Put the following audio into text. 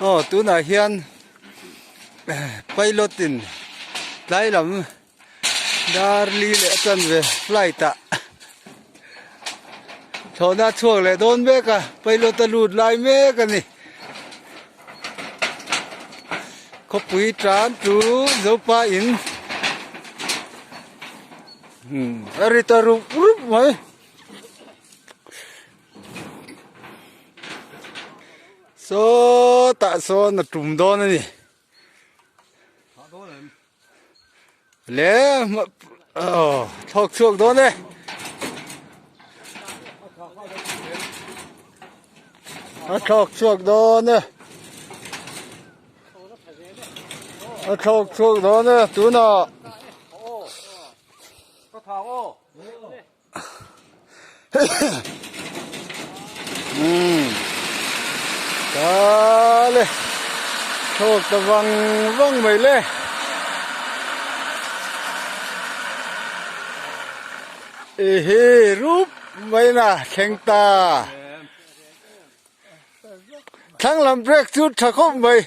Aw tunah hian pilot in tlai lam dar li leh a chanve flight ah thlawhna a chhuak leh dawn mek a pilot a lut lai mek a ni. Khawpui tan chu Zopa in a ri ta rup rup mai. Sawtah sawn a tum dawn a ni. Le aw thlawk chhuak dawn e. A thlawk chhuak dawn e. A thlawk chhuak dawn e tunah. Tale thlawk ta vang vang mai le. Ehe rup mai na thleng ta. Thlang lam brake chu tha khawp mai.